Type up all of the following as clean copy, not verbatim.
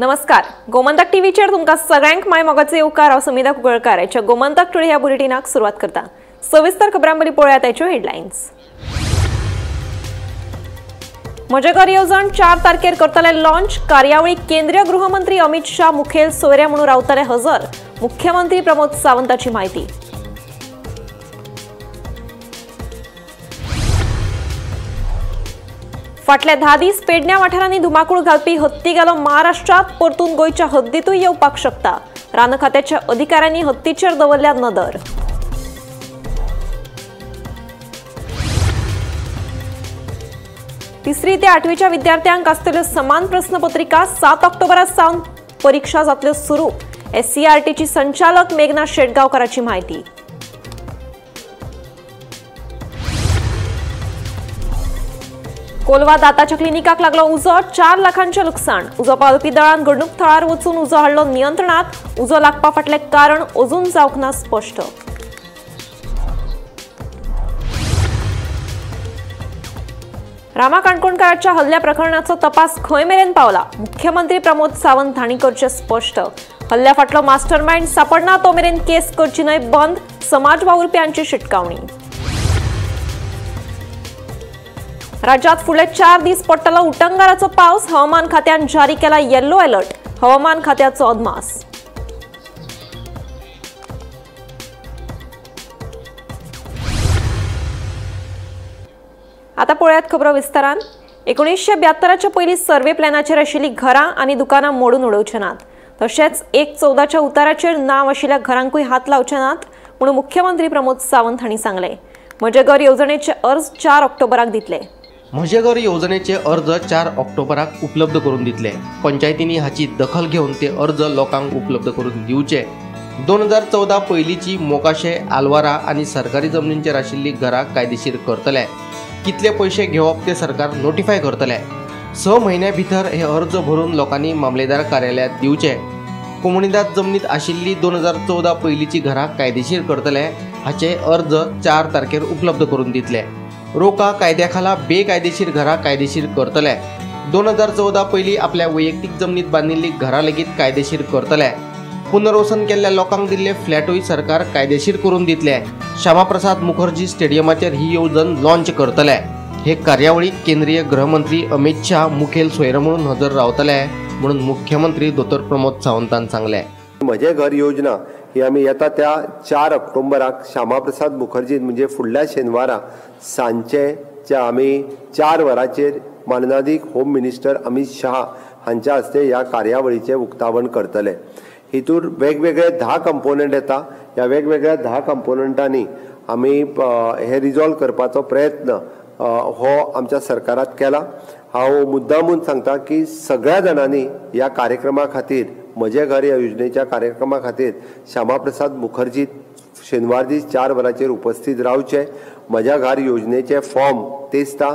नमस्कार, गोमंतक टीव्हीचेर तुमकां सगळ्यांक my मोगाचे येवकार. हांव समिधा कुंकळकार हाच्या गोमंतक टुडे ह्या बुलेटिनाक सुरवात करता. सविस्तर खबरांबरी पळोवया ताच्यो हेडलायन्स. म्हजें घर येवजण 4 तारखेर करतले लॉन्च. कार्यावळी केंद्रीय गृहमंत्री अमित शाह मुखेल सोयरे म्हणून रावतले हजर. मुख्यमंत्री प्रमोद सावंताची माहिती. फाटले 10 दीस पेडण्या वाठारांनी धुमाकूळ घालपी हत्ती गेलो महाराष्ट्रात, परतून गोंयच्या हद्दीतूय येवपाक शकता. रान खात्याच्या अधिकाऱ्यांनी हत्तीचेर दवरल्या नदर. तिसरी ते 8वीच्या विद्यार्थ्यांक आसतल्यो समान प्रस्नपत्रिका. 7 ऑक्टोबरा सावन परीक्षा जातल्यो सुरू. एससीईआरटीची संचालक मेघना शेटगांवकराची माहिती. कोलवा दाताच्या क्लिनिकाक लागलो उजो, 4 लाखांचें लुकसाण. उजो पालोवपी दळान घडणूक थळार वचून उजो हाडलो नियंत्रणात. उजो लागपा फाटलें कारण अजून जावंक ना स्पश्ट. रामा काणकोणकाराच्या हल्ल्या प्रकरणाचो तपास खंय मेरेन पावला? मुख्यमंत्री प्रमोद सावंत हांणी करचें स्पश्ट. हल्ल्या फाटलो मास्टरमाइंड सापडना तो मेरेन केस करची न्हय बंद, समाज वावुरप्यांची शिटकावणी. राज्यात फुडले 4 दीस पडटलो उटंगाराचो पावस. हवामान खात्यान जारी केला येल्लो अलर्ट. हवामान खात्याचो अदमास. आता पळयात खबरो विस्तारान. 1972च्या पयलीं सर्वे प्लॅनाचेर आशिल्लीं घरां आनी दुकानां मोडून उडोवचे नात, तशेंच 1/14च्या उताराचेर नांव आशिल्ल्या घरांकूय हात लावचे नात म्हणून मुख्यमंत्री प्रमोद सावंत हांणी सांगलें. म्हजें घर येवजणेचे अर्ज 4 ऑक्टोबराक दितले. म्हजें घर येवजणेचे अर्ज 4 ऑक्टोबराक उपलब्ध करून दितले. पंचायतींनी हाची दखल घेवन ते अर्ज लोकांक उपलब्ध करून दिवचे. 2014 पयलींची मोकाशे, आलवारा आनी सरकारी जमनींचेर आशिल्लीं घरां कायदेशीर करतले. कितले पयशे घेवप ते सरकार नोटिफाय करतले. 6 म्हयन्या भितर हे अर्ज भरून लोकांनी मामलेदार कार्यालयांत दिवचे. कोमुनिदाद जमनीत आशिल्ली 2014 पयलींची घरां कायदेशीर करतले हाचे अर्ज 4 तारखेर उपलब्ध करून दितले. रोका कायद्या खाला बेकायदेशीर घरां कायदेशीर करतले. 2014 पयलीं आपल्या वैयक्तीक जमनीत बांदिल्लीं घरां लेगीत कायदेशीर करतले. पुनर्वसन केल्ल्या लोकांक दिल्ले फ्लॅटूय सरकार कायदेशीर करून दितले. श्यामाप्रसाद मुखर्जी स्टेडियमाचेर ही येवजण लॉन्च करतले. हे कार्यावळीक केंद्रीय गृहमंत्री अमित शाह मुखेल सोयरे म्हणून हजर रावतले म्हणून मुख्यमंत्री दोतोर प्रमोद सावंतान सांगलें. म्हजें घर योजना ही आमी येता त्या 4 ऑक्टोबराक श्यामाप्रसाद मुखर्जी म्हणजे फुडल्या शेनवारा सांजचे आमी 4 वरांचेर माननादीक होम मिनिस्टर अमित शाह हांच्या हस्ते ह्या कार्यावळीचें उक्तावण करतले. हितूर वेगवेगळे 10 कंपोनंट येता. ह्या वेगवेगळ्या 10 कंपोनंटांनी आमी हे रिजॉल्व करपाचो प्रयत्न हो आमच्या सरकारात केला. हांव मुद्दामून सांगता की सगळ्या जाणांनी ह्या कार्यक्रमा खातीर, म्हजें घर ह्या योजनेच्या कार्यक्रमा खातीर श्यामाप्रसाद मुखर्जी शेनवार दीस 4 वरांचेर उपस्थित रावचे. म्हज्या घर योजनेचे फॉर्म तेस्ता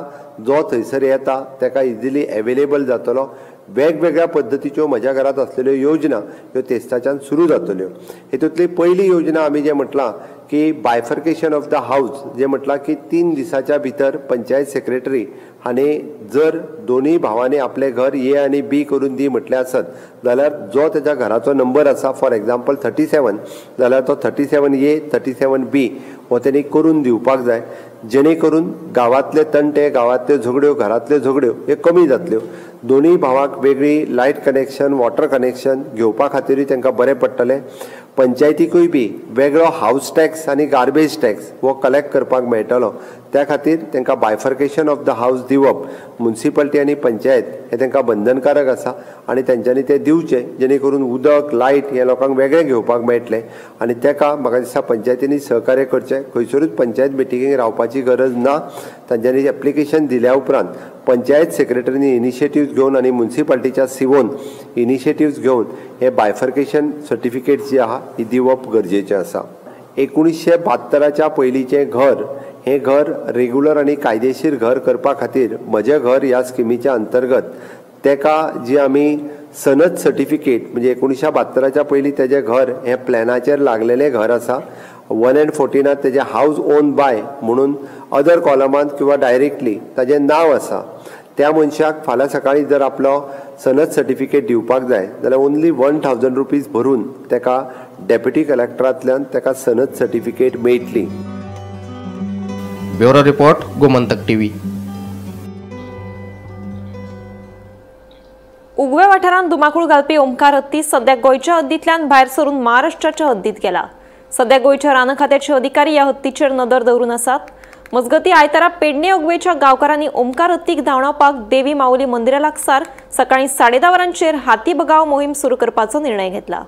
जो थंयसर येता ताका इजिली एवेलेबल जातलो. वेगवेगळ्या पद्दतीच्यो म्हज्या घरांत आसलेल्यो योजना ह्यो तेस्ताच्यान सुरू जातल्यो. हितूंतली पयली योजना आमी जें म्हटलां की बायफर्केशन ऑफ the house, जें म्हटलां की 3 दिसाच्या भितर पंचायत सेक्रेटरी हांणी जर दोनूय भावांनी आपलें घर ए आनी बी करून दी म्हटलें आसत जाल्यार जो तेच्या घराचो नंबर आसा, फॉर एग्जाम्पल 37, जाल्यार तो 37A 37B हो तेणी करून दिवपाक जाय, जेणे करून गांवांतले तंटे, गांवांतल्यो झगड्यो, घरांतल्यो झगड्यो हे कमी जातल्यो. दोनूय भावांक वेगळी लायट कनेक्शन, वॉटर कनेक्शन घेवपा खातीरूय तांकां बरें पडटलें. पंचायतीकूय बी वेगळो हावस टॅक्स आनी गार्बेज टॅक्स हो कलेक्ट करपाक मेळटलो. त्या खातीर तांकां बायफर्केशन ऑफ the house दिवप मुन्सिपालिटी आनी पंचायत हे तांकां बंधनकारक आसा आनी तेंच्यांनी तें दिवचें, जेणे करून उदक, लायट हे लोकांक वेगळें घेवपाक मेळटलें. आनी ताका म्हाका दिसता पंचायतींनी सहकार्य करचें. खंयसरूच पंचायत मिटिंगेक रावपाची गरज ना. तांच्यांनी एप्लिकेशन दिल्या उपरांत पंचायत सेक्रेटरीनी इनिशिएटिव्स घेवन आनी मुन्सिपालिटीच्या सीओन इनिशिएटिव्स घेवन हे बायफर्केशन सर्टिफिकेट जी आहा ही दिवप गरजेचें आसा. 1972च्या पयलींचें घर हें घर रेगुलर आनी कायदेशीर घर करपा खातीर म्हजें घर ह्या स्किमीच्या अंतर्गत तेका जी आमी सनद सर्टिफिकेट म्हणजे 1972च्या पयलीं तेजें घर हें प्लॅनाचेर लागलेलें घर आसा. 1 and 14 तेजें हावज ओन बाय म्हणून अदर कॉलमांत किंवा डायरेक्टली ताजें नांव आसा. त्या मनशाक फाल्यां सकाळीं जर आपलो सनद सर्टिफिकेट दिवपाक जाय जाल्यार ओन्ली 1000 रुपीज भरून ताका डेप्युटी कलेक्टरांतल्यान ताका सनद सर्टिफिकेट मेळटली. Bureau report, Gomantak TV. उगवे वाठारांत धुमाकूळ घालपी ओमकार हत्ती सध्या गोंयच्या हद्दींतल्यान भायर सरून महाराष्ट्राच्या हद्दीत गेला. सध्या गोंयच्या रान खात्याचे अधिकारी ह्या हत्तीचेर नदर दवरून आसात. मजगती आयतारा पेडणे उगवेच्या गांवकारांनी ओमकार हत्तीक धांवडावपाक देवी माऊली मंदिरा लागसार सकाळी 10:30 वरांचेर हाती बगाव मोहीम सुरू करपाचो निर्णय घेतला.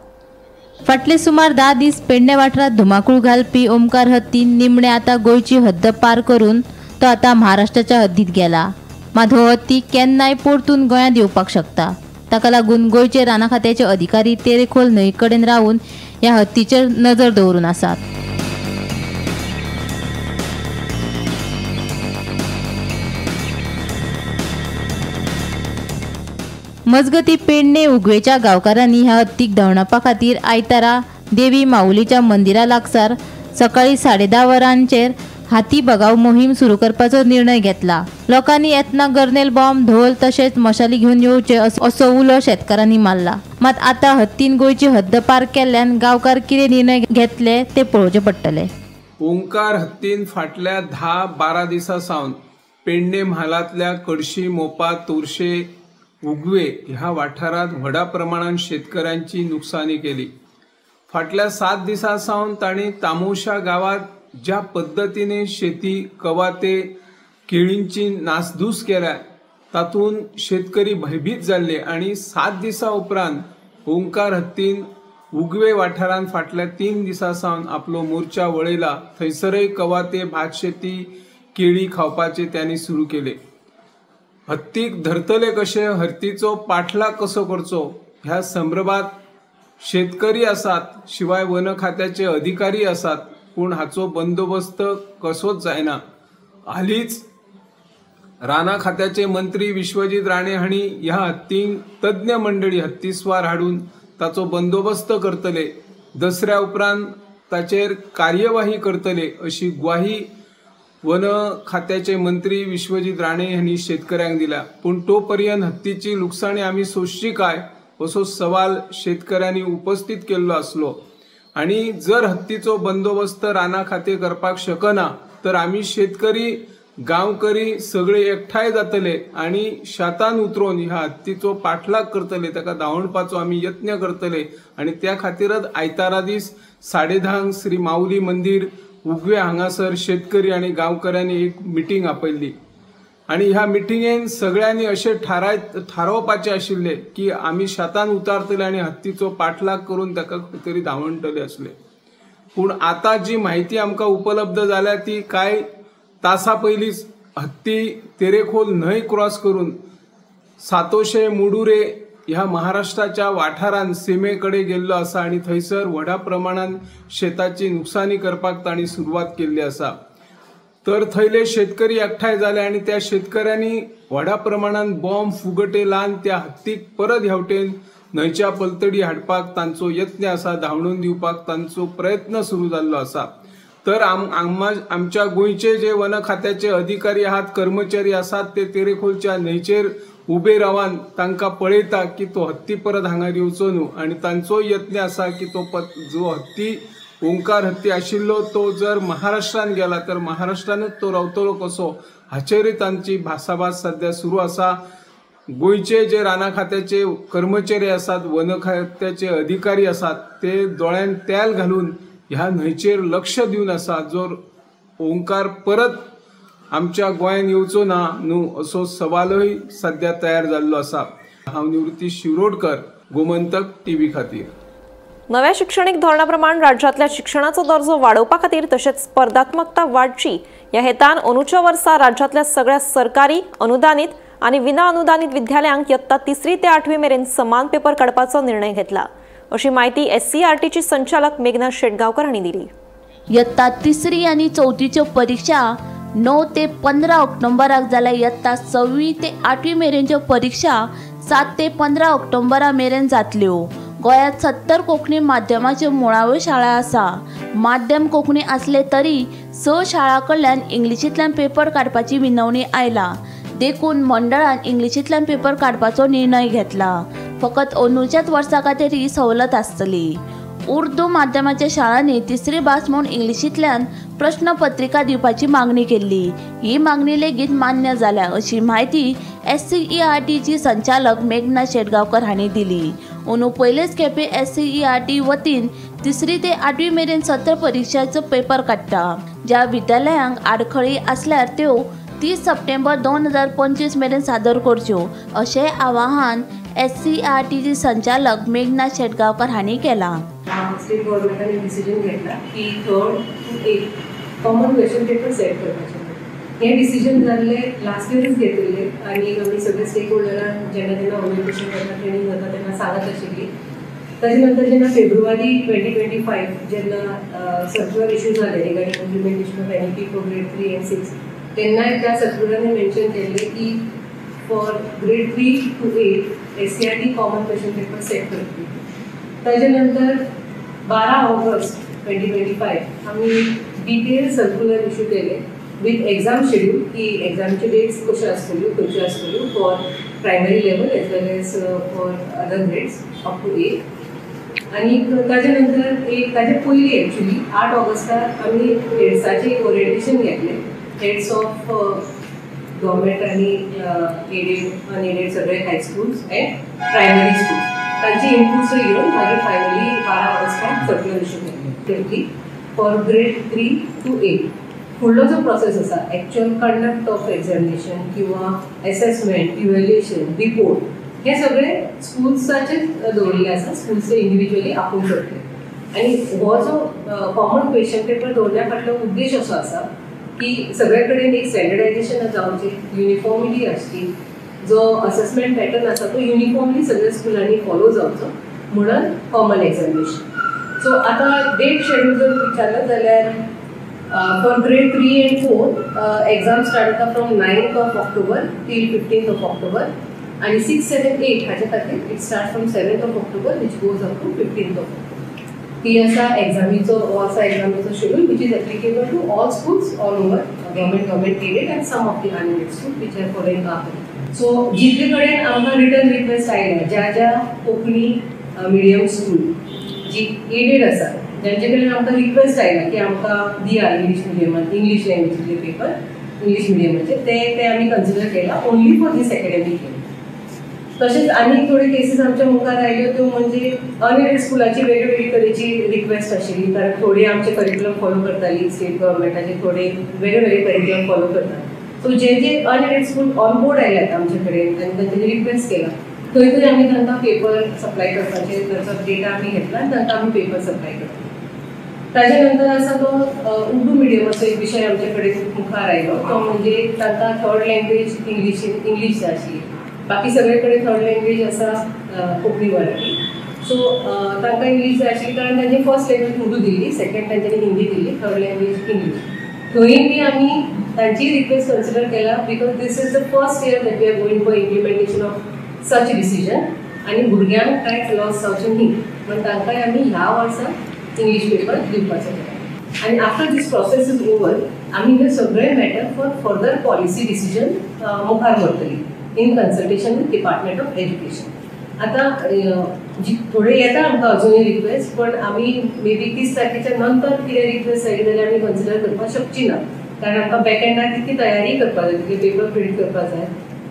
फाटले सुमार 10 दीस पेडणे वाठारांत धुमाकूळ घालपी ओमकार हत्ती निमणे आतां गोंयची हद्द पार करून तो आतां महाराष्ट्राच्या हद्दीत गेला. मात हो हत्ती केन्नाय परतून गोंयांत येवपाक शकता. ताका लागून गोंयचे राना खात्याचे अधिकारी तेरेखोल न्हंय कडेन रावून ह्या हत्तीचेर नजर दवरून आसात. मजगती पेडणे उगवेच्या गांवकारांनी ह्या हत्तीक धांवडावपा खातीर आयतारा देवी माऊलीच्या मंदिरा लागसार सकाळी 10:30 वरांचेर हाती बगाव मोहीम सुरू करपाचो निर्णय घेतला. लोकांनी येतना गर्नेल बॉम्ब, ढोल तशेंच मशाली घेवन येवचे असो उलो शेतकारांनी मारला. मात आतां हत्तीन गोंयची हद्द पार केल्ल्यान गांवकार कितें निर्णय घेतले ते पळोवचे पडटले. ओंकार हत्तीन फाटल्या 10-12 दिसां सावन पेडणे म्हालांतल्या कडशी, मोपा, तोरशे, उगवे ह्या वाठारांत व्हडा प्रमाणान शेतकऱ्यांची नुकसानी केली. फाटल्या 7 दिसां सावन तांणी तामोशा गांवांत ज्या पद्दतीने शेती, कवाते, केळींची नासधूस केल्या तातूंत शेतकरी भयभीत जाल्ले आनी 7 दिसां उपरांत ओंकार हत्तीन उगवे वाठारांत फाटल्या 3 दिसां सावन आपलो मोर्चा वळयला. थंयसरय कवाते, भात शेती, केळी खावपाचे त्यांनी सुरू केले. हत्तीक धरतले कशे, हत्तीचो पाठलाग कसो करचो ह्या संदर्भात शेतकरी आसात, शिवाय वन खात्याचे अधिकारी आसात, पूण हाचो बंदोबस्त कसोच जायना. हालींच राना खात्याचे मंत्री विश्वजीत राणे हांणी ह्या हत्तींक तज्ञ मंडळी हत्तीस्वार हाडून ताचो बंदोबस्त करतले, दसऱ्या उपरांत ताचेर कार्यवाही करतले अशी ग्वाही वन खात्याचे मंत्री विश्वजीत राणे हांणी शेतकऱ्यांक दिल्या. पूण तो पर्यंत हत्तीची लुकसाणी आमी सोंसची काय असो सवाल शेतकऱ्यांनी उपस्थित केल्लो आसलो. आनी जर हत्तीचो बंदोबस्त राना खातें करपाक शकना तर आमी शेतकरी, गांवकरी सगळे एकठांय जातले आनी शेतान उतरून ह्या हत्तीचो पाठलाग करतले, ताका धांवडपाचो आमी यत्न करतले. आनी त्या खातीरच आयतारा दीस 10:30 श्री माऊली मंदीर उगवे हांगासर शेतकरी आनी गांवकऱ्यांनी एक मिटींग आपयल्ली आनी ह्या मिटिंगेन सगळ्यांनी अशें थारावपाचें आशिल्लें की आमी शेतान उतारतले आनी हत्तीचो पाठलाग करून ताका खंय तरी धांवडटले आसले. पूण आतां जी म्हायती आमकां उपलब्ध जाल्या ती कांय तासां पयलींच हत्ती तेरेखोल न्हंय क्रॉस करून सातोशे, मुडुरे ह्या महाराष्ट्राच्या वाठारांत सीमे कडेन गेल्लो आसा आनी थंयसर व्हडा प्रमाणान शेताची नुकसानी करपाक तांणी सुरवात केल्ली आसा. तर थंयले शेतकरी एकठांय जाले आनी त्या शेतकऱ्यांनी व्हडा प्रमाणान बॉम्ब, फुगटे लावन त्या हत्तीक परत हेवटेन न्हंयच्या पलतडी हाडपाक तांचो यत्न आसा, धांवडून दिवपाक तांचो प्रयत्न सुरू जाल्लो आसा. तर आमच्या गोंयचे जे वन खात्याचे अधिकारी आहात, कर्मचारी आसात, ते तेरेखोलच्या न्हंयचेर उबे रावन तांकां पळयता की तो हत्ती परत हांगा येवचो न्हू आनी तांचो यत्न आसा की तो जो हत्ती ओंकार हत्ती आशिल्लो तो जर महाराष्ट्रान गेला तर महाराष्ट्रानूच तो रावतलो कसो हाचेरूय तांची भासाभास सध्या सुरू आसा. गोंयचे जे राना खात्याचे कर्मचारी आसात, वन खात्याचे अधिकारी आसात, ते दोळ्यान तेल घालून ह्या न्हंयचेर लक्ष दिवन आसा. जो ओंकार परत आमच्या गोंयांत येवचो ना न्हू असो सवालूय सध्या तयार जाल्लो आसा. हांव निवृत्ती शिरोडकर, गोमंतक टीव्ही खातीर. नव्या शिक्षणीक धोरणा प्रमाण राज्यांतल्या शिक्षणाचो दर्जो वाडोवपा खातीर तशेंच स्पर्धात्मकता वाडची ह्या हेतान अंदूच्या वर्सा राज्यांतल्या सगळ्या सरकारी, अनुदानीत आनी विना अनुदानीत विद्यालयांक यत्ता 3री ते 8वी मेरेन समान पेपर काडपाचो निर्णय घेतला अशी माहिती एससीईआरटीची संचालक मेघना शेटगांवकर हांणी दिली. यत्ता 3री आनी 4थीच्यो परीक्षा 9 ते 15 ऑक्टोबराक जाल्यार यत्ता 6वी ते 8वी मेरेनच्यो परीक्षा 7 ते 15 ऑक्टोबरा मेरेन जातल्यो. गोंयांत 70 कोंकणी माध्यमाच्यो मुळाव्यो शाळा आसा. माध्यम कोंकणी आसले तरी 6 शाळां कडल्यान इंग्लिशींतल्यान पेपर काडपाची विनवणी आयला. देखून मंडळान इंग्लिशींतल्यान पेपर काडपाचो निर्णय घेतला. फकत अंदूच्याच वर्सा खातीर ही सवलत आसतली. उर्दू माध्यमाच्या शाळांनी तिसरी भास म्हूण इंग्लिशींतल्यान प्रश्नपत्रिका दिवपाची मागणी केल्ली. ही मागणी लेगीत मान्य जाल्या अशी म्हायती SCERTची संचालक मेघना शेटगांवकर हांणी दिली. अंदू पयलेच खेपे SCERT वतीन तिसरी ते आठवी मेरेन सत्र परिक्षाचो पेपर काडटा. ज्या विद्यालयांक आडखळी आसल्यार त्यो 30 सप्टेंबर 2025 मेरेन सादर करच्यो अशें आवाहन SCERTची संचालक मेघना शेटगांवकर हांणी केलां. स्टेट गव्हर्मेंटान डिसिजन घेतला की 3rd to 8th common question paper set करपाचें. हें डिसिजन जाल्लें लास्ट इयरूच घेतिल्लें आनी आमी सगळे स्टेक होल्डरांक जेन्ना जेन्ना ओरिएंटेशन करता, ट्रेनींग जाता तेन्ना सांगत आशिल्ली. ताजे नंतर जेन्ना फेब्रुवारी 2025 जेन्ना सर्क्युलर इशू जालें regarding implementation of NEP for grade 3 and 6 तेन्नाय त्या सर्क्युलरान मेन्शन केल्लें की for grade 3 to 8 SCERT common question paper set करतली. ताजे नंतर 12 ऑगस्ट 2025 आमी डिटेल सर्क्युलर इशू केले विथ एग्जाम शेड्यूल की एग्जामचे डेट्स कश्यो आसतल्यो, खंयच्यो आसतल्यो for primary level as well as for other grades up to 8. आनी ताजे नंतर एक ताजे पयलीं एक्चुली 8 ऑगस्टाक आमी हेड्साचें एक ओरिएंटेशन घेतलें. हेड्स ऑफ गव्हर्मेंट आनी एडेड अनएडेड सगळे high schools and primary schools तांचे इनपुट्स घेवन मागीर फायनली 12 ऑगस्टाक सर्क्युलर इशू केल्ली फॉर ग्रेड 3 टू 8. फुडलो जो प्रोसेस आसा एक्चुअल कंडक्ट ऑफ एग्जामिनेशन किंवा एसेसमेंट, इव्हॅल्युएशन, रिपोर्ट हे सगळे स्कूल्साचेच दवरिल्ले आसा. स्कूल्स इंडिविज्युअली आपूण करतले. आनी हो जो कॉमन क्वेश्चन पेपर दवरल्या फाटलो उद्देश असो आसा की सगळे कडेन एक स्टँडर्डायजेशन जावचें, युनिफॉर्मिटी आसची, जो असेसमेंट पॅटर्न आसा तो युनिफॉर्मली सगळ्या स्कुलांनी फॉलो जावचो म्हणून कॉमन एग्जामिनेशन. सो आतां डेट शेड्यूल जर विचारलं जाल्यार for grade 3 and 4 exam start जाता from 9th of October till 15th of October आनी 6, 7, 8 हाचे खातीर it start from 7th of October which goes up to 15th of October. ही आसा एग्जामीचो, हो आसा एग्जामीचो schedule which is applicable to all schools all over government aided and some of the unaided school which are following our. So जितले कडेन आमकां return request आयल्या ज्या ज्या Konkani medium school जी एडेड आसा जांचे कडेन आमकां रिक्वेस्ट आयला की आमकां दिया इंग्लीश मिडियमान इंग्लीश लँग्वेजीतले पेपर इंग्लीश मिडियमाचे ते ते आमी कन्सिडर केला only for this academic year. तशेंच आनी थोडे केसीस आमच्या मुखार आयल्यो त्यो म्हणजे अनएडेड स्कुलाची वेगळी वेगळी तरेची रिक्वेस्ट आशिल्ली, कारण थोडी आमचे करिक्युलम फॉलो करताली स्टेट गव्हर्मेंटाचे, थोडे वेगळे वेगळे करिक्युलम फॉलो करतात. So J J unaided school on board आयल्यात आमचे कडेन आनी तांच्यांनी रिक्वेस्ट केला थंय थंय आमी तांकां पेपर सप्लाय करपाचे तांचो डेटा आमी घेतला आनी तांकां आमी पेपर सप्लाय करता. ताजे नंतर आसा तो उर्दू मिडियमाचो एक विशय आमचे कडेन मुखार आयलो तो म्हणजे तांकां थर्ड लँग्वेज इंग्लीश जाय आशिल्ली, बाकी सगळे कडेन थर्ड लँग्वेज आसा कोंकणी मराठी. सो तांकां इंग्लीश जाय आशिल्ली कारण तांची फर्स्ट लँग्वेज उर्दू दिल्ली, सेकंड तांच्यांनी हिंदी दिल्ली, थर्ड लँग्वेज इंग्लीश. थंय बी आमी तांची रिक्वेस्ट कन्सिडर केला because this is the first year that we are going for implementation of such decision आनी भुरग्यांक कांयच लॉस जावचें न्ही म्हण तांकांय आमी ह्या वर्सा इंग्लीश पेपर दिवपाचो केला. आनी after this process is over आमी हे सगळे matter for further policy decision मुखार व्हरतली in consultation with department of education. आतां जी थोडे येता आमकां अजुनूय रिक्वेस्ट, पण आमी मे बी 30 तारखेच्या नंतर कितें रिक्वेस्ट आयली जाल्यार आमी कन्सिडर करपाक शकची ना, कारण आमकां बॅक एंडाक तितली तयारी करपाक जाय, तितले पेपर प्रिंट करपाक जाय,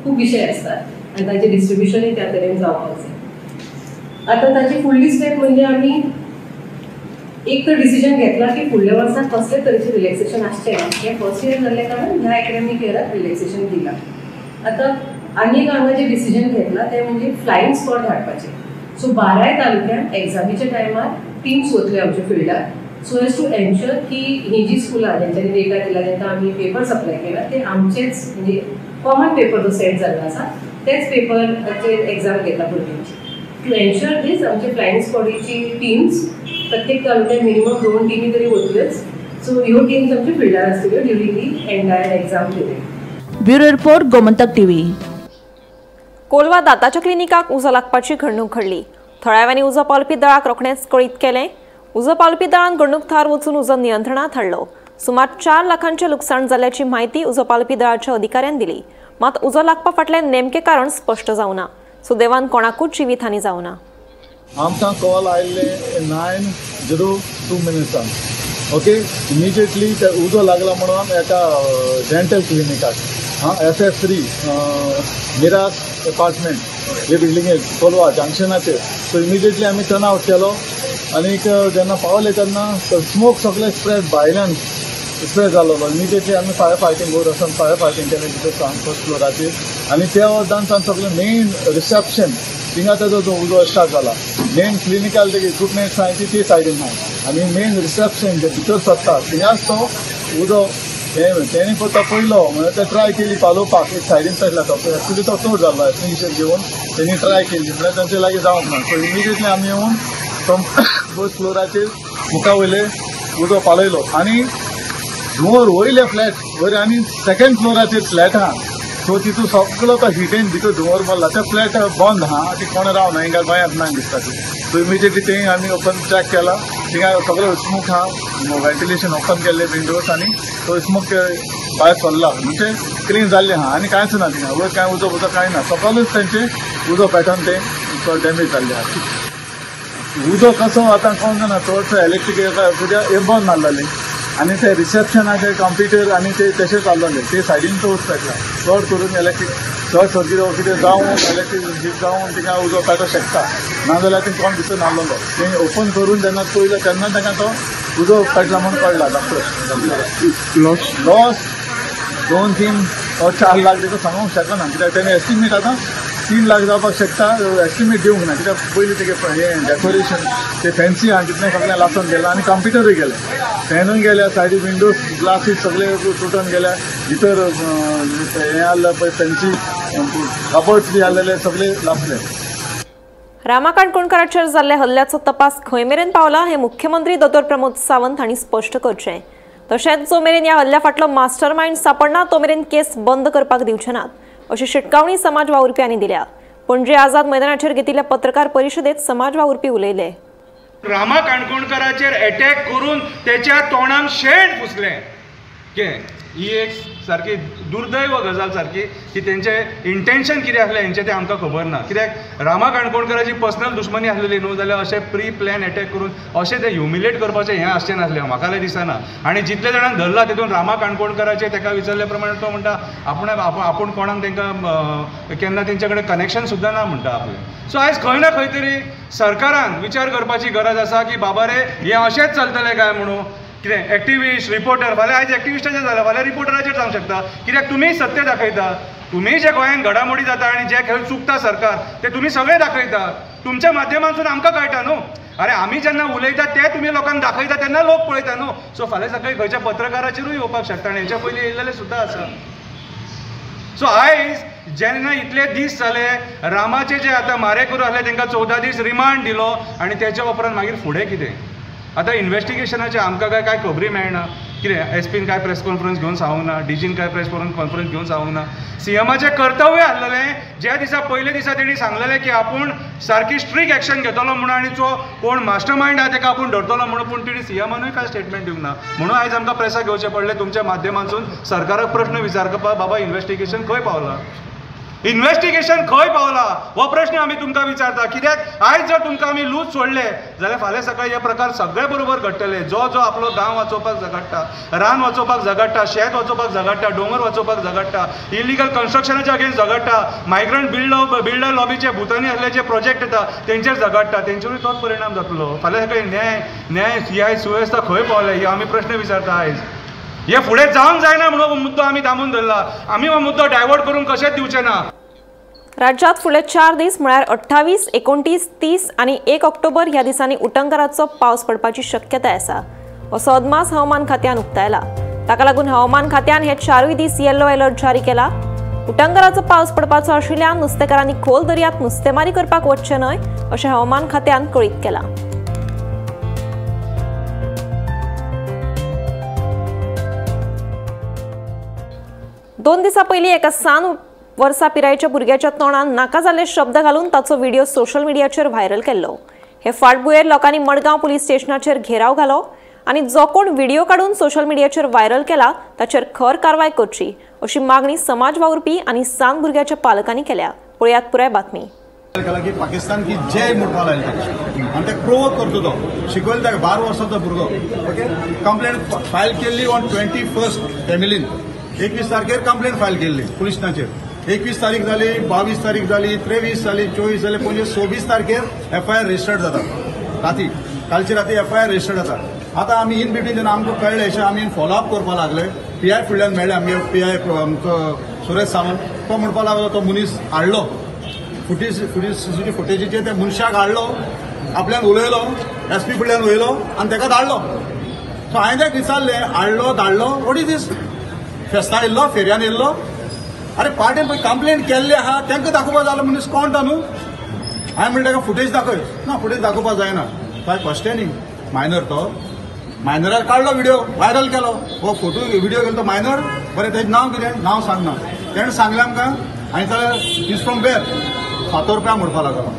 खूब विशय आसतात आनी तांचें डिस्ट्रिब्युशनूय त्या तरेन जावपाक जाय. आतां ताची फुडली स्टेप म्हणजे आमी एक तर डिसिजन घेतला की फुडल्या वर्सा कसले तरेचें रिलॅक्सेशन आसचें ना, हें फर्स्ट इयर जाल्ल्या कारणान ह्या एकेडमीक इयराक रिलॅक्सेशन दिलां. आतां आनी एक हांगा जें डिसिजन घेतलां तें म्हणजे फ्लायींग स्क्वॉड धाडपाचें. सो 12 तालुक्यांत एग्जामीच्या टायमार टिम्स वतल्यो आमच्या फिल्डार सो एज टू एन्श्योर की ही जी स्कुलां ज्यांच्यांनी डेटा दिला तांकां आमी पेपर सप्लाय केला ते आमचेच म्हणजे कॉमन पेपर जो सेट जाल्लो आसा तेच पेपराचेर एग्जाम घेता भुरग्यांची. टू एन्श्योर दीस आमचे फ्लायींग स्क्वॉडीची टिम्स प्रत्येक तालुक्यात मिनिमम 2 टिमी तरी वतल्योच. सो ह्यो टिम्स आमच्या फिल्डार आसतल्यो during the entire exam period. Bureau report, Gomantak TV. Colva दाताच्या क्लिनिकाक उजो लागपाची घडणूक घडली. थळाव्यांनी उजो पालोवपी दळाक रोखडेंच कळीत केलें. उजो पालोवपी दळान घडणूक थळार वचून उजो नियंत्रणांत हाडलो. सुमार 4 लाखांचें लुकसाण जाल्ल्याची म्हायती उजो पालोवपी दळाच्या अधिकाऱ्यान दिली. मात उजो लागपा फाटलें नेमकें कारण स्पश्ट जावना. सुदैवान कोणाकूच जिवीतहानी जावना. आमकां कॉल आयिल्ले 9:02 मिनट्सान. ओके, इमिजिएटली ते उजो लागला म्हणून एका डेंटल क्लिनिकाक, हां, SF3 Miras apartment हे बिल्डिंगेक कोलवा जंक्शनाचेर. सो इमिजिएटली आमी टर्न आवट केलो आनीक जेन्ना पावले तेन्ना स्मोक सगळे स्प्रेड भायल्यान स्प्रेड जाल्लो. इमिजिएटली आमी फायर फायटींग वयर वचून फायर फायटींग केलें भितर फर्स्ट फ्लोराचेर आनी त्या वरदान सगळें मेन रिसेप्शन थिंगा तेजो जो उजो स्टार्ट जाला. मेन क्लिनिकल ते इक्विपमेंट्स आहाय ती ते सायडीन आहाय आनी मेन रिसेप्शन जे भितर सरता थिंगाच तो उजो तेणी पळय पयलो म्हणल्यार ते ट्राय केली पालोवपाक, एक सायडीन पेटला तो एक्चुली तो चड जाल्लो एक्सटिंग्विशर घेवन तेणी ट्राय केली म्हणल्यार तांचे लागीं जावंक ना. सो इमिजिएटली आमी येवन तो फर्स्ट फ्लोराचेर मुखा वयले उजो पालयलो आनी धुंवर वयले फ्लॅट वयर आनी सेकंड फ्लोराचेर फ्लॅट आहा. सो तितून सगळो तो हिटेन भितर धुंवर मारला. ते फ्लॅट बंद आहा, ती कोण रावना हिंगा गोंयांत ना दिसता ती. सो इमिजिएटली थंय आमी ओपन चॅक केला, थिंगा सगळो स्मोक आहा, व्हेंटिलेशन ओपन केल्ले विंडोज आनी तो स्मोक भायर सरला म्हणजे क्लीन जाल्लें आहा आनी कांयच ना थिंगा वयर कांय उजो उजो कांय ना. सगळेच तेंचे उजो पेटोवन ते चड डॅमेज जाल्ले आहा. उजो कसो आतां कोण जाणा, चडसो इलेक्ट्रीक कित्याक हे बंद मारलेलें आनी ते रिसेप्शनाचे कंप्युटर आनी ते तशें चाललेले ते सायडीन तो उजो पेटला. चड करून इलेक्ट्रीक शॉर्ट सर्कीट वो कितें जावन इलेक्ट्रीक हीट जावन तिका उजो पेटो शकता, नाजाल्यार ते कोण भितर नासलेलो. ते ओपन करून जेन्ना पळयलें तेन्ना ताका तो उजो पेटला म्हूण कळ्ळा. डॉक्टर लॉस 2-3 or 4 lakh ताका सांगूंक शकना कित्याक तेणें एस्टिमेट आतां 3 लाख जावपाक शकता, एस्टिमेट दिवंक ना कित्याक पयलीं तेगे हें डेकोरेशन ते फॅन्सी आहा तितलें सगळें लासून गेलां आनी कंप्युटरूय गेले, फॅनूय गेल्या, सायडी विंडोज ग्लासीस सगळे तुटून गेल्या, भितर हें आहलें पळय फॅन्सी कबर्ड्स बी आहलेले सगळे लासले. रामा काणकोणकाराचेर जाल्ल्या हल्ल्याचो तपास खंय मेरेन पावला हें मुख्यमंत्री दोतोर प्रमोद सावंत हांणी स्पश्ट करचें. तशेंच जो मेरेन ह्या हल्ल्या फाटलो मास्टर मायंड सापडना तो मेरेन केस बंद करपाक दिवचे नात अशी शिटकावणी समाज वावुरप्यांनी दिल्या. पणजे आझाद मैदानाचेर घेतिल्ल्या पत्रकार परिशदेत समाज वावुरपी उलयले. रामा काणकोणकाराचेर अटॅक करून तेच्या तोंडाक शेण पुसलें ही एक सारकी दुर्दैव गजाल सारकी की तेंचे इंटेन्शन कितें आसलें हेंचें तें आमकां खबर ना. कित्याक रामा काणकोणकाराची पर्सनल दुश्मनी आसलेली न्हू जाल्यार अशें प्री प्लॅन अटॅक करून अशें तें ह्युमिलेट करपाचें हें आसचें नासलें म्हाका जाल्यार दिसना. आनी जितले जाणांक धरला तितून रामा काणकोणकाराचें ताका विचारल्या प्रमाणे तो म्हणटा आपूण कोणाक तांकां केन्ना तेंचे कडेन कनेक्शन सुद्दां ना म्हणटा आपलें. सो आयज खंय ना खंय तरी सरकारान विचार करपाची गरज आसा की बाबा रे हें अशेंच चलतलें काय म्हणून. कितें एक्टिविस्ट रिपोर्टर फाल्यां आयज एक्टिविस्टाचेर जालां फाल्यां रिपोर्टराचेर जावंक शकता. कित्याक तुमी सत्य दाखयता, तुमी जे गोंयांत घडामोडी जाता आनी जे खंय चुकता सरकार ते तुमी सगळें दाखयता, तुमच्या माध्यमांतसून आमकां कळटा न्हू. अरे आमी जेन्ना उलयता ते तुमी लोकांक दाखयता तेन्ना लोक पळयता न्हू. सो फाल्यां सकाळीं खंयच्या पत्रकाराचेरूय येवपाक शकता आनी हेच्या पयलीं येयल्लेले सुद्दां आसा. सो आयज जेन्ना इतले दीस जाले रामाचे जे आतां मारेकरू आसले तांकां 14 दीस रिमांड दिलो आनी तेच्या उपरांत मागीर फुडें कितें आतां इन्वेस्टिगेशनाचें आमकां काय कांय खबरी मेळना. कितें एसपीन काय प्रेस कॉन्फरन्स घेवन सांगूंक ना, डीजीन काय प्रेस कॉन्फरन्स घेवन सांगूंक ना. सीएमाचें कर्तव्य आसलेलें ज्या दिसा पयले दिसा तेणी सांगलेलें की आपूण सारकी स्ट्रीक एक्शन घेतलो म्हणून आनी जो कोण मास्टर मायंड आहा तेका आपूण धरतलो म्हणून, पूण तेणी सीएमानूय कांय स्टेटमेंट दिवंक ना. म्हणून आयज आमकां प्रेसाक घेवचें पडलें तुमच्या माध्यमांतसून सरकाराक प्रश्न विचारपा बाबा इन्वेस्टिगेशन खंय पावलां, इन्वेस्टिगेशन खंय पावला हो प्रश्न आमी तुमकां विचारता. कित्याक आयज जर तुमकां आमी लूज सोडले जाल्यार फाल्यां सकाळीं हे प्रकार सगळे बरोबर घडटले. जो जो आपलो गांव वाचोवपाक झगडटा, रान वाचोवपाक झगडटा, शेत वाचोवपाक झगडटा, दोंगर वाचोवपाक झगडटा, इलिगल कन्स्ट्रक्शनाच्या अगेन्स्ट झगडटा, मायग्रंट बिल्डर लॉबीचे भुतानी आसले जे प्रोजेक्ट येता तेंचेर झगडटा, तेंचेरूय तोच परिणाम जातलो. फाल्यां सकाळीं न्याय न्याय ही सुवेवस्था खंय पावले ही आमी प्रश्न विचारता आयज. हे फुडें जावंक जायना म्हणून हो मुद्दो आमी दामून धरला, आमी हो मुद्दो डायवर्ट करूंक कशेंच दिवचे ना. राज्यात फुडले 4 दीस म्हळ्यार 28, 29, 30 आनी 1 ऑक्टोबर ह्या दिसांनी उटंगाराचो पावस पडपाची शक्यताय आसा असो अदमास हवामान खात्यान उक्तायला. ताका लागून हवामान खात्यान हे 4 दीस येलो अलर्ट जारी केला. उटंगाराचो पावस पडपाचो आशिल्ल्यान नुस्तेकारांनी खोल दर्यांत नुस्तेमारी करपाक वचचें न्हय अशें हवामान खात्यान कळीत केलां. दोन दिसां पयलीं एका 7 वर्सां पिरायेच्या भुरग्याच्या तोंडान नाका जाल्ले शब्द घालून ताचो व्हिडिओ सोशल मिडियाचेर व्हायरल केल्लो. हे फाटभुंयेर लोकांनी मडगांव पुलीस स्टेशनाचेर घेराव घालो आनी जो कोण व्हिडिओ काडून सोशल मिडियाचेर व्हायरल केला ताचेर खर कारवाय करची अशी मागणी समाज वावुरपी आनी सान भुरग्याच्या पालकांनी केल्या. पळयात पुराय बातमी. की पाकिस्तान की जय म्हणपाक लायले आनी ते प्रोवोक करता तो शिकयले ताका 12 वर्सांचो भुरगो. ओके, कंप्लेंट फायल केल्ली ऑन 21 फॅमिलीन 21 तारखेर कंप्लेंट फायल केल्ली पुलिसांचेर. 21 तारीख जाली, 22 तारीख जाली, 23 जाली, 24 जाली, 25 26 तारखेर एफआयआर रजिस्टर्ड जाता. राती कालची राती एफआयआर रजिस्टर्ड जाता. आतां आमी इन बिटवीन जेन्ना आमकां कळ्ळें अशें आमी फॉलोअप करपाक लागले. पीआय फुडल्यान मेळ्ळे आमगे पीआय आमचो सुरेश सावंत, तो म्हणपाक लागलो तो मनीस हाडलो फुटेज सीसीटीव्ही फुटेजीचेर त्या मनशाक हाडलो, आपल्यान उलयलो, एसपी फुडल्यान उलयलो आनी ताका धाडलो. सो हांवें ताका विचारलें, हाडलो धाडलो, what is दीस? फेस्ता येयल्लो, फेरयान येयल्लो, अरे पार्टेन पळय कंप्लेंट केल्ली आहा तांकां दाखोवपा जालो मनीस कोण तो न्हू. हांवें म्हणलें ताका फुटेज दाखय. ना, फुटेज दाखोवपा जायना. काय क्वेश्चनींग मायनर, तो मायनरार काडलो व्हिडिओ व्हायरल केलो, हो फोटो व्हिडिओ केलो तो मायनर. बरें, तेजें नांव कितें? नांव सांगना. तेणें सांगलें आमकां आनी जाल्यार is from where Fatorpa म्हणपाक लागलो.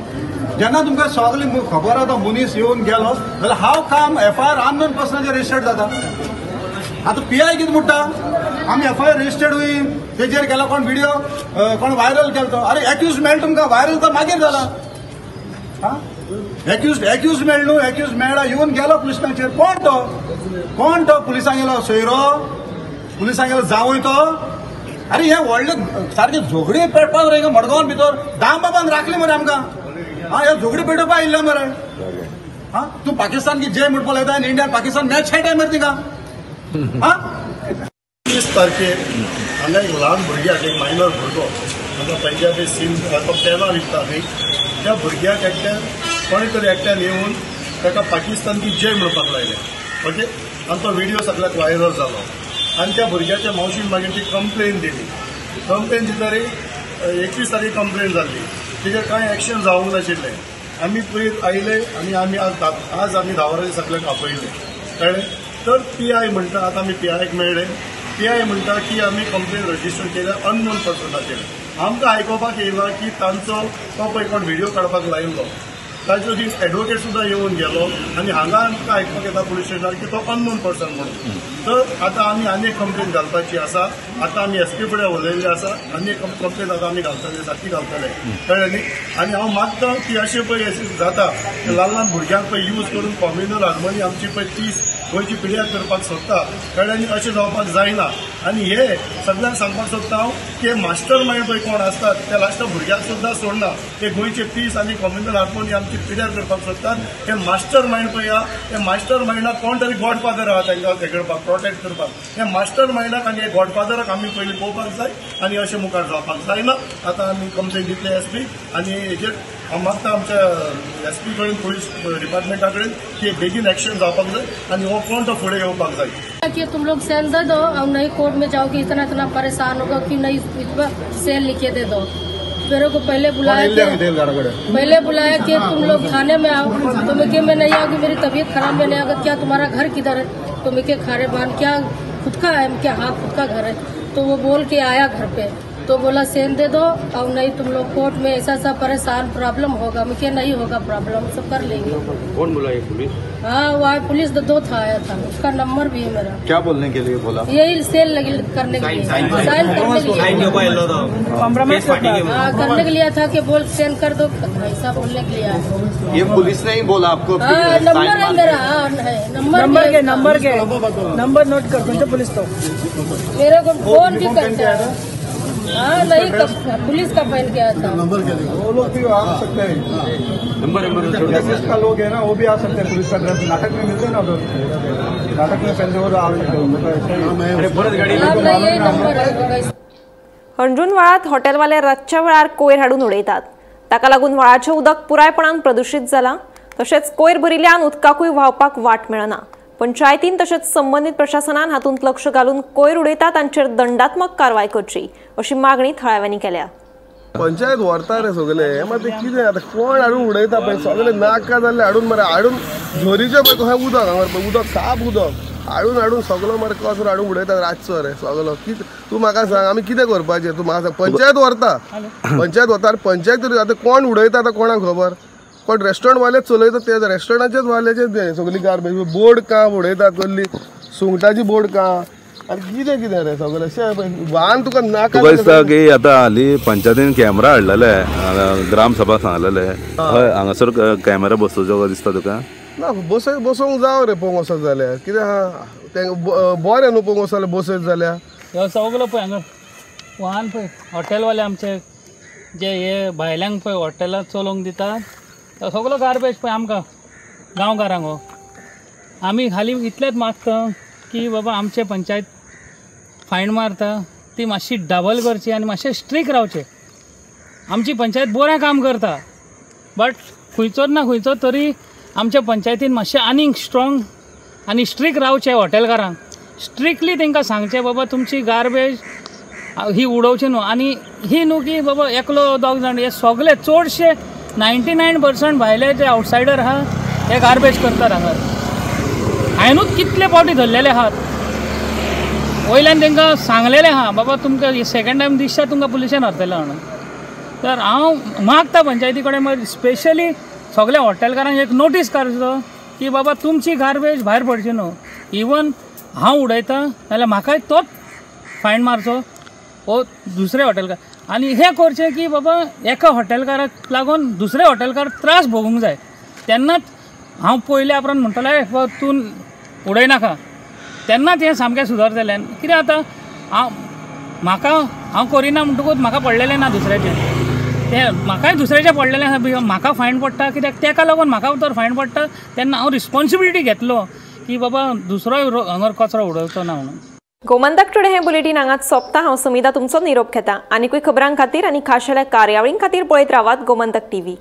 जेन्ना तुमकां सगळी खबर आहा तो मनीस येवन गेलो जाल्यार हांव काम एफआयआर अननोन पर्सनाचेर रजिस्टर्ड जाता. आतां पीआय कितें म्हणटा, आमी एफआयआर रजिस्टर्ड हुई तेजेर गेलो कोण व्हिडिओ कोण व्हायरल केलो तो. अरे एक्यूज मेळ तुमकां, व्हायरल तर मागीर जाला. एक्यूज एक्यूज मेळ न्हू, एक्यूज मेळ्ळा येवन गेलो पुलिसांचेर. कोण तो? कोण तो पुलिसांक गेलो सोयरो, पुलिसांक गेलो जावय तो. अरे हे व्हडले सारके झगडी पेटपाक रे मडगांवान भितर दामबाबान राखले मरे आमकां. हा, हे झगडी पेटोवपाक आयिल्ले मरे. हा, तूं पाकिस्तान की जय म्हणपाक लायता आनी इंडियान पाकिस्तान मॅच खेळटाय मरे तिका. हा, 30 तारखेर हांगा एक ल्हान भुरग्याक, एक मायनर भुरगो हांगा पंजाबी सीन तो पेनां विकता न्ही, त्या भुरग्याक एकट्यान कोणी तरी एकट्यान येवन ताका पाकिस्तान की जय म्हणपाक लायलें. ओके, आनी तो व्हिडिओ सगळ्याक व्हायरल जालो आनी त्या भुरग्याच्या मावशीन मागीर ती कंप्लेन दिली. कंप्लेन दितरी 21 तारीख कंप्लेन जाल्ली, तिचेर कांय एक्शन जावंक नाशिल्लें. आमी पयर आयले आनी आमी आज आमी 10 वरांचेर सगळ्यांक आपयले. कळ्ळें? तर पीआय म्हणटा, आतां आमी पीआयक मेळ्ळे. पीआय म्हणटा की आमी कंप्लेन रजिस्टर केल्या अननोन पर्सनाचेर. आमकां आयकुपाक येयलां की तांचो तो पळय कोण व्हिडिओ काडपाक लायिल्लो, ताचो दीस एडवोकेट सुद्दां येवन गेलो आनी हांगा आमकां आयकुपाक येता पुलीस स्टेशनार की तो अननोन पर्सन म्हणून. तर आतां आमी आनी एक कंप्लेन घालपाची आसा. आतां आमी एसपी फुडें उलयल्ले आसा, आनी एक कंप्लेन आतां आमी घालतले, सारकी घालतले. कळ्ळें न्ही? आनी हांव मागता की अशें पळय अशें जाता ल्हान ल्हान भुरग्यांक पळय यूज करून कॉम्युनल हार्मोनी आमची पळय 30 गोंयची पिड्यार करपाक सोदता. कळ्ळें न्ही? अशें जावपाक जायना. आनी हे सगळ्यांक सांगपाक सोदता हांव की मास्टर मायंड पळय कोण आसतात ते लास्टा भुरग्यांक सुद्दां सोडना. ते गोंयचे पीस आनी कॉम्युनल हार्मोनी आमची पिड्यार करपाक सोदतात. हे मास्टर मायंड पळय आहा, हे मास्टर मायंडाक कोण तरी गॉडफादर आहा तांकां हें करपाक, प्रोटेक्ट करपाक. हे मास्टर मायंडाक आनी हे गॉडफादराक आमी पयलीं पळोवपाक जाय आनी अशें मुखार जावपाक जायना. आतां आमी कंप्लेन दितले एसपी आनी हेजेर हांव मागता आमच्या एसपी कडेन, पुलीस डिपार्टमेंटा कडेन की बेगीन एक्शन जावपाक जाय आनी हो कोण तो फुडें येवपाक जाय. कि तुम लोग सेल दे दो और नहीं कोर्ट में जाओगे, इतना इतना परेशान होगा कि नहीं इतना सेल लिखे दे दो. मेरे को पहले बुलाया कि तुम लोग थाने में आओ, तो मैं मैं नहीं आऊँगी, मेरी तबीयत खराब में नहीं आऊँगा. क्या तुम्हारा घर किधर है? तो मैं के खारे बान क्या खुद का है? क्या हाँ खुद का घर है. तो वो बोल के आया घर पे, तो बोला सेन दे दो और नहीं तुम लोग कोर्ट में ऐसा ऐसा परेशान प्रॉब्लम होगा। मैं क्या नहीं होगा प्रॉब्लम, सब कर लेंगे। कौन बोला ये पुलिस? हाँ वहाँ पुलिस दो था आया था, उसका नंबर भी है मेरा। क्या बोलने के लिए बोला? यही सेल लगी करने के लिए, साइन करने के लिए, हाँ करने के लिए था कि बोल सेंड कर दो, ऐसा बोलने के लिए आया। ये पुलिस ने ही बोला आपको? हाँ नंबर है मेरा, हाँ number K number K number note कर दो पुलिस तो मेरे को फोन भी करता है। हाँ नहीं पुलिस का पहन के आया था नंबर के लिए। वो लोग भी आ सकते हैं, नंबर नंबर का लोग है ना, वो भी आ सकते हैं। पुलिस का ड्रेस नाटक में मिलते हैं ना, उधर नाटक में पहनते वो आ सकते हैं। हणजूण व्हाळांत हॉटेलवाले रातच्या वेळार कोयर हाडून उडयतात, ताका लागून व्हाळाचें उदक पुरायपणान प्रदुशीत जालां। तशेंच कोयर भरिल्ल्यान उदकाकूय व्हांवपाक वाट मेळना। पंचायतीन तशेंच संबंदीत प्रशासनान हातूंत लक्ष घालून कोयर उडयता तांचेर दंडात्मक कारवाय करची अशी मागणी थळाव्यांनी केल्या। पंचायत व्हरता रे सगळे, हे मात कितें आतां कोण हाडून उडयता पळय, सगळे नाका जाल्ले हाडून मरे, हाडून झरीचें पळय कशें उदक हांगा पळय, उदक साप उदक हाडून हाडून सगळो मरे कचरो हाडून उडयता रातचो रे सगळो। कितें तूं म्हाका सांग आमी कितें करपाचें? तूं म्हाका सांग, पंचायत व्हरता, पंचायत व्हरता, पंचायत आतां कोण उडयता आतां कोणाक खबर। कोण रेस्टॉरंटवाले चलयता ते रेस्टॉरंटाचेच वाल्याचेच सगळी गार्बेज बोर्ड का उडयतात कसली सुंगटाची बोर्ड का आनी कितें कितें रे सगळें अशें वान तुका नाका. तुका दिसता की आतां हालीं पंचायतीन कॅमेरा हाडलेले ग्रामसभा सांगलेले हय हांगासर कॅमेरा बसोवचो दिसता तुका? ना बसोवंक जावं रे पळोवंक वचत जाल्यार कितें आहा तें बरें न्हू पळोवंक वचत जाल्यार बसयत जाल्यार सगलो पळय हांगा वाहन पळय हॉटेलवाले आमचे जे हे भायल्यांक पळय हॉटेलां चलोवंक दितात सगलो गार्बेज पळय आमकां गांवकारांक. हो आमी खाली इतलेंच मागता की बाबा आमचे पंचायत फायन मारता ती मातशी डबल करची आनी मातशें स्ट्रीक रावचें. आमची पंचायत बरें काम करता बट खंयचोच ना खंयचो तरी आमच्या पंचायतीन मातशें आनीक स्ट्रॉंग आनी स्ट्रीक रावचें. हॉटेलकारांक स्ट्रिक्टली तांकां सांगचें बाबा तुमची गार्बेज ही उडोवची न्हू आनी ही न्हू की बाबा एकलो दोग जाण हे सगळे चडशे 99% भायले जे आवटसायडर आहा हे गार्बेज करतात हांगा. हांवेनूच कितले पावटी धरलेले आहात वयल्यान तांकां सांगलेलें आहा बाबा तुमकां सेकेंड टायम दिसता तुमकां पुलिशेन व्हरतलें म्हणून. तर हांव मागता पंचायती कडेन मागीर स्पेशली सगल्या हॉटेलकारांक एक नोटीस काडचो की बाबा तुमची गार्बेज भायर पडची न्हू. इवन हांव उडयता जाल्यार म्हाकाय तोच फायन मारचो वो दुसरे हॉटेलकार. आनी हें करचें की बाबा एका हॉटेलकाराक लागून दुसरे हॉटेलकार त्रास भोगूंक जाय तेन्नाच हांव पयल्या उपरांत म्हणटलें बाबा तूं उडयनाका तेन्नाच हें सामकें सुदारतलें. कितें आतां हांव म्हाका हांव करिना म्हणटकूच म्हाका पडलेलें ना दुसऱ्याचें तें म्हाकाय दुसऱ्याचें पडलेलें आसा म्हाका फायन पडटा कित्याक तेका लागून म्हाका तर फायन पडटा तेन्ना हांव रिस्पोन्सिबिलिटी घेतलो की बाबा दुसरोय हांगर कचरो उडोवचो ना म्हणून. गोमंतक टुडे हे बुलेटीन हांगाच सोंपता. हांव सुमिता तुमचो निरोप घेता. आनीकूय खबरां खातीर आनी खाशेल्या कार्यावळीं खातीर पळयत रावात गोमंतक टीव्ही.